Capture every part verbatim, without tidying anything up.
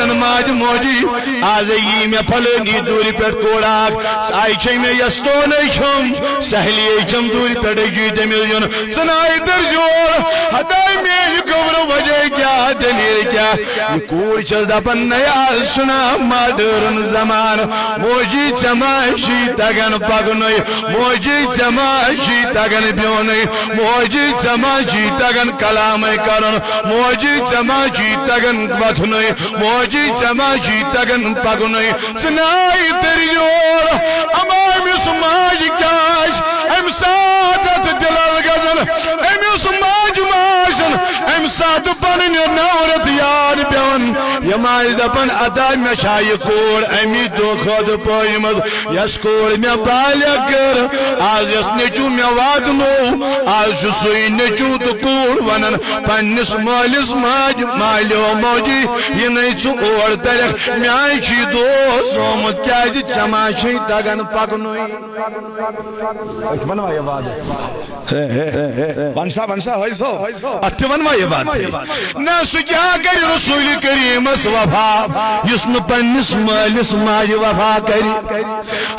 ماجہِ موجی، آز یی مےٚ فلٲنی دوٗرِ پٮ۪ٹھ کوٗر اکھ، سۄ آیہِ چھے مےٚ یستونے چھم، سہلی چھم دوٗرِ پٮ۪ٹھے چھُے تٔمِس یُن، ژٕ ناے تٔرۍ زیور، ہتاے میٲنۍ گوٚبرٕ وجہ کیٛاہ دٔلیٖل کیٛاہ؟ یہِ کوٗر چھس دپان، نَے آز چھُنہ ماڈٲرٕن زمانہٕ، موجی ژےٚ ما چھُے تگان پکنُے، موجی ژےٚ ما چھُے تگان بیوٚنُے، موجی ژےٚ ما چھُے تگان کلامے کرُن، موجی ژےٚ ما چھُے تگان وۄتھنُے، موجی ژےٚ ما چھُے تگان پکنُے، ژٕ ناے تٔرۍ یور۔ اما أمِس ماجہِ کیٛاہ آسہِ اَمہِ ساتہٕ اَتھ دِلس گژھان، أمِس ماجہِ ما آسن اَمہِ ساتہٕ پنٕنۍ نورت یاد پٮ۪وان، یِم آسہِ دپان، ادا مےٚ چھا یہِ کوٗر اَمی دۄہ کھۄتہٕ پٲجمٕژ، یۄس کوٗر مےٚ بالغ کٔر، آز یۄس نیٚچوٗ مےٚ واتنوو، آز چھُ سُے نیٚچوٗ تہٕ کوٗر ونان پننِس مٲلِس ماجہِ، مالیو موجی، یہِ نَے ژٕ اور ترکھ، مےٚ آے چھُے دوس آمُت، کیٛازِ ژےٚ ما چھے تگان پکنُے؟ أسۍ وَنوا یہِ وعدٕ؟ ہے، ہے، ہے، ہے، ہے۔ وَن سا، وَن سا، ہٲے سو۔ اَتھ تہِ وَنوا یہِ وعدٕ؟ نہ، سُہ کیٛاہ کرِ رسول کریٖمس وفا، یُس نہٕ پننِس مٲلِس ماجہِ وفا کرِ؟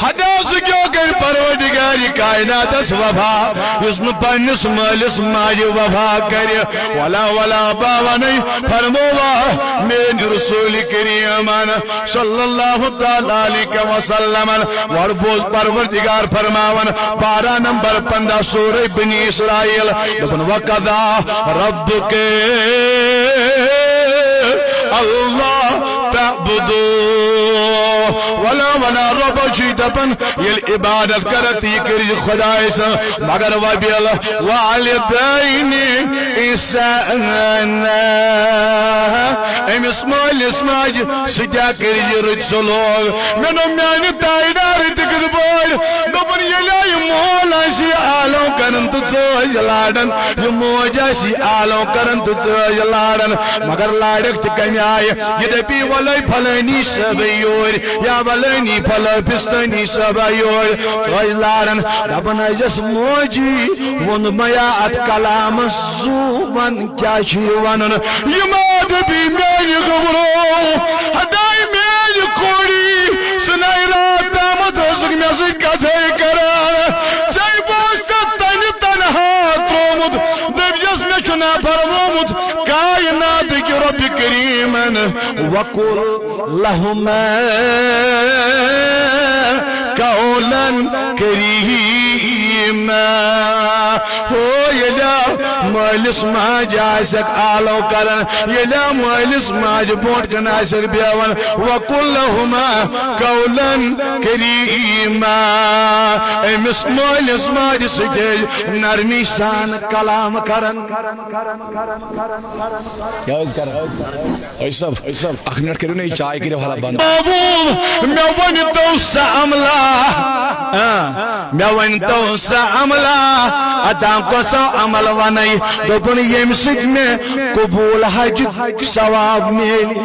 ہدا سُہ کیٛاہ کرِ پروردگار کائناتس وفا، یُس نہٕ پننِس مٲلِس ماجہِ وفا کرِ؟ ولا ولا باونے فرمووا میٲنۍ رسول کریٖمن صلی اللہ تعالیٰ علیہ وسلمن۔ گۄڈٕ بوز پروردگار فرماوان، پارہ نمبر پندہ سورہ بنی اسرائیل، دوٚپُن، وقضی ربک اللہ تعبدوا۔ ولا ولا رب چھُے دپان، ییٚلہِ عبادت کرکھ تہٕ یہِ کٔرۍ زِ خۄداے سٕنٛز، مگر وبِالوالدین احسانا۔ أمِس مٲلِس ماجہِ سۭتۍ کٔرۍ زِ رٕتۍ سلوک۔ مےٚ دوٚپ، میانہِ تاجدار تہِ کِتھ پٲٹھۍ؟ دوٚپُن، ییٚلہِ یہِ مول آسہِ عالم کران تہٕ ژٕ ٲسۍ لاران، یہِ موج آسہِ عالم کران تہٕ ژٕ ٲسۍ لاران، مگر لارکھ تہِ کمہِ آیہِ؟ یہِ دپی، ولے فلٲنی صٲبے یورۍ، یا ولٲنی فلٲ فستٲنی صٲبا یورۍ، ژٕ ٲسۍ لاران۔ دپان ٲسِس، موجی ووٚن میا اتھ کلامس زُو ون کیٛاہ چھُ یہِ ونُن؟ یہِ ما دٔپی میانہِ گوٚبرو، ہتاے میانہِ کوٗری، ژٕ نے راتھ تامتھ ٲسٕکھ مےٚ سۭتۍ کتھے کران، ژےٚ بوٗزتھ تنہِ تنہا تروومُت، دٔپۍزٮ۪س مےٚ چھُ نہ فرمومُت کائناتٕکۍ رۄبِ کریٖمن، وقل لہما قولا کریما۔ ہو ییٚلہِ مٲلِس ماجہِ آسٮ۪کھ آلو کران، ییٚلہِ مٲلِس ماجہِ برونٛٹھ کَنہِ آسٮ۪کھ بیٚہوان، وقل لہما قولا کریما۔ أمِس مٲلِس ماجہِ سۭتۍ ٲسۍ نرمی سان کلام کران۔ کیٛاہ ٲسۍ کران؟ أسۍ سب، أسۍ سب۔ اکھ منٹ کٔرِو نا یہِ چاے کٔرِو حالا بند۔ محبوب، مےٚ ؤنۍ تو سا عملہ۔ آ، مےٚ ؤنۍ تو سا عملہ۔ اتان کۄسا عمل ونے؟ دوٚپُن، ییٚمہِ سۭتۍ مےٚ قبول حج ثواب میلہِ۔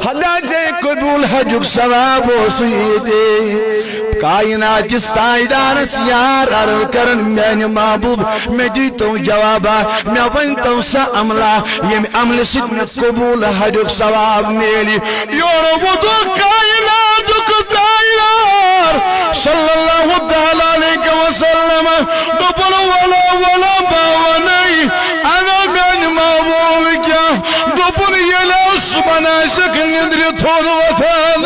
ہدا ژےٚ قبول حجُک ثواب اوسُے ییٚتے۔ کائنات کِس تاجدارس یار عرض کرن، میانہِ محبوب، مےٚ دی تو جوابا، مےٚ ؤنۍ تو سا عملہ، ییٚمہِ عملہِ سۭتۍ مےٚ قبول حجُک ثواب میلہِ۔ یورٕ ووت کائناتُک تاجدار صلی اللہ تعالیٰ علیہ وسلم، دوٚپُن، ولا ولا باونے، انا میانہِ محبوب کیٛاہ؟ دوٚپُن، ییٚلہِ صُبحن آسٮ۪کھ نِندرِ تھوٚد وۄتھان،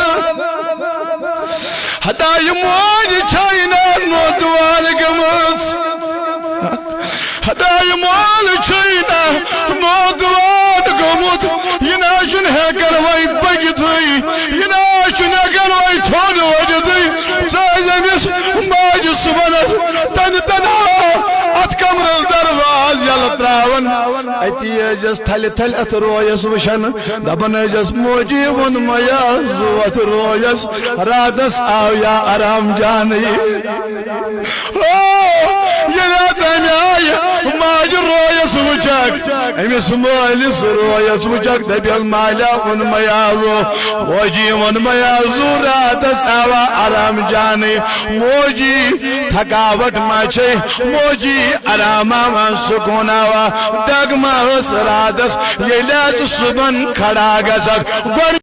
ہتا یہِ موج چھے نا نودوار گٔمٕژ۔ ہتا یہِ مول چھُے نا نودوار گوٚمُت۔ یہِ نا چھُنہٕ ہٮ۪کان وۄنۍ پٔکِتھٕے۔ یہِ نا چھُنہٕ ہٮ۪کان وۄنۍ تھوٚد ؤتھِتھٕے۔ ژٕ ٲسۍ أمِس ماجہِ صُبحنس تنہِ تنہا اتھ کمرس دروازٕ یلہٕ تراوان۔ اتی ٲسۍزٮ۪س تھلہِ تھلہِ اتھ رویس وٕچھان۔ دپان ٲسۍزٮ۪س، موجی ووٚن میا زُو اتھ رویس، راتس آو یا آرام جانٕے۔ او، ییٚلہِ حظ أمۍ آیہِ ماجہِ رویس وٕچھ، وٕچھکھ، أمِس مٲلِس رویس وٕچھکھ، دٔپِس، "مالیٰ، اوٚن مےٚ آزو۔" موجی ووٚن مےٚ آزو راتس آوا آرام جانٕے۔ موجی تھکاوٹ ما چھے؟ موجی آرام آوا، سکوٗن آوا؟ دگ ما ٲس راتس؟ ییٚلہِ حظ صُبحن کھڑا گژھکھ، گۄڈٕ